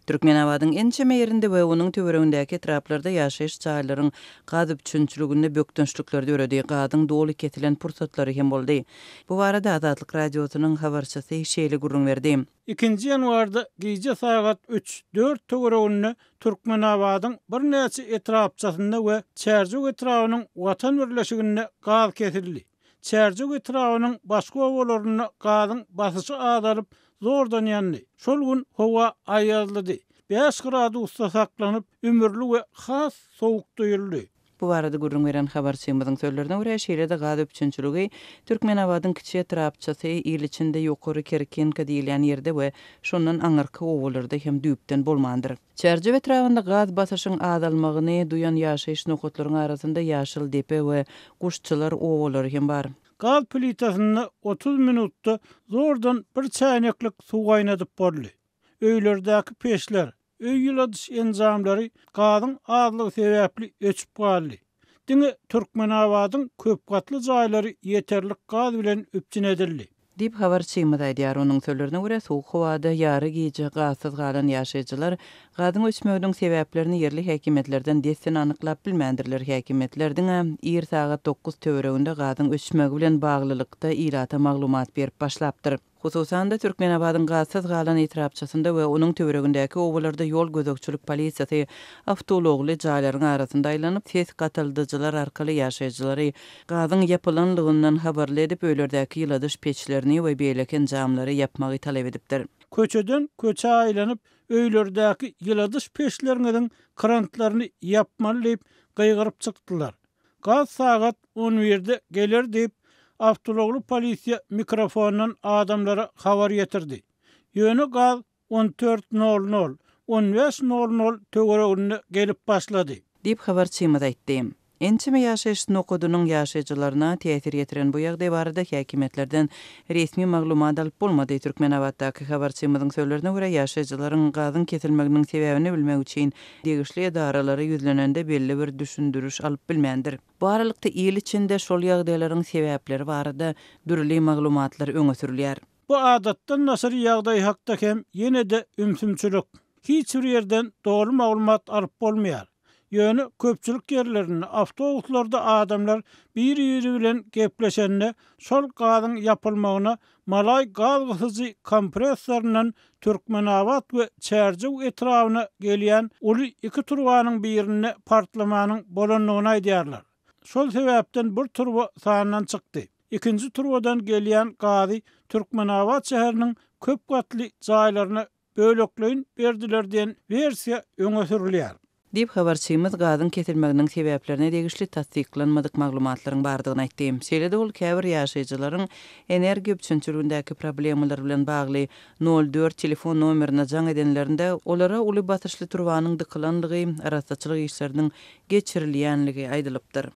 Türkmenabadyň ençeme ýerinde we onuň töweregindäki etraplarda ýaşaýyş jaýlaryň gaz üpjünçiliginde bökdençlikler döredi, gazyň doly kesilen pursatlary hem boldy. Bu barada Azatlyk Radiosynyň habarçysy şeýle gürrüň berdi. Ikinji ýanwarda gije sagat üç, dört töwereginde Türkmenabadyň birnäçe etrapçasynda we Çärjew etrabynyň Watan birleşiginde gaz kesildi. Çärjew etrabynyň başga obalarynda gazyň basyşy azalyp, zordan ýandy. Şol gün howa aýazlydy. Bäş gradusda saklanyp, ümürli we has sowuk duýuldy. Bu barada gürrüň beren habarçymyzyň sözlerine görä, şeýle-de gaz üpjünçiligi Türkmenabadyň kiçi etrapçasy, il içinde Ýokary Kerkinka diýilýän ýerde we şondan aňyrky obalarda hem düýpden bolmandyr. Çärjew etrabynda gaz basyşyň azalmagyny duýan ýaşaýyş nokatlaryň arasynda Ýaşyl depe we Guşçylar obalary hem bar. Gaz plitasynda 30 minutda zordan bir çäýneklik suw gaýnadyp boldy. Öýlerdäki peçler, öý ýyladyş enjamlary gazyň azlygy sebäpli öçüp galdy. Diňe Türkmenabadyň köpgatly jaýlary ýeterlik gaz bilen üpjün edildi. Diýip, habarçymyz aýdýar. Onuň sözlerine görä, sowuk howada ýary gije gazsyz galan ýaşaýjylar gazyň öçmeginiň sebäplerini ýerli häkimiýetlerden dessine anyklap bilmändirler. Häkimiýetler diňe ir sagat dokuz töwereginde gazyň öçmegi bilen baglylykda ilata maglumat berip başlapdyr. Hususan-da, Türkmenabadyň gazsyz galan etrapçasynda we onuň töweregindäki obalarda ýol gözegçilik polisiýasy awtoulagly jaýlaryň arasynda aýlanyp, ses gataldyjylar arkaly ýaşaýjylary gazyň ýapylanlygyndan habarly edip, öýlerdäki ýyladyş peçlerini we beýleki enjamlary ýapmagy talap edipdir. Köçeden köçä aýlanyp, öýlerdäki ýyladyş peçleriňiziň krantlaryny ýapmaly diýip, gygyryp çykdylar. Gaz sagat on birde geler diýip, awtoulagly polisiýa mikrofondan adamlara habar ýetirdi. Ýöne gaz on dört nol nol, on bäş nol nol töwereginde gelip başlady. Diýip, habarçymyz aýtdy. Ençeme ýaşaýyş nokadynyň ýaşaýjylaryna täsir ýetiren bu ýagdaý barada häkimiýetlerden resmi maglumat alyp bolmady. Türkmenabatdaky habarçymyzyň sözlerine görä, ýaşaýjylaryň gazyň kesilmeginiň sebäbini bilmek üçin degişli edaralara ýüzlenende belli bir düşündiriş alyp bilmändir. Bu aralykda il içinde şol ýagdaýlaryň sebäpleri barada dürli maglumatlar öňe sürülýär. Bu adatdan daşary ýagdaý hakda hem ýene-de ümsümçilik. Hiç bir ýerden doly maglumat alyp bolmaýar. Ýöne köpçülik ýerlerinde, awtobuslarda adamlar bir-biri bilen gepleşende şol gazyň ýapylmagyna Malaý gaz gysyjy kompressoryndan Türkmenabat we Çärjew etrabyna gelýän uly iki turbanyň birinde partlamanyň bolandygyny aýdýarlar. Şol sebäpden bir turba sandan çykdy. Ikinji turbadan gelýän gazy Türkmenabat şäheriniň köp gatly jaýlaryna bölekleýin berdiler diýen wersiýa öňe sürülýär. Diýip, habarçymyz gazyň kesilmeginiň sebäplerine degişli tassyklanmadyk maglumatlaryň bardygyny aýtdy. Şeýle-de ol käbir ýaşaýjylaryň energiýa üpjünçiligindäki problemalar bilen bagly nol dört telefon nomerine jaň edenlerinde, olara uly basyşly turbanyň dykylandygy, arassaçylyk işleriniň geçirilýänligi aýdylypdyr.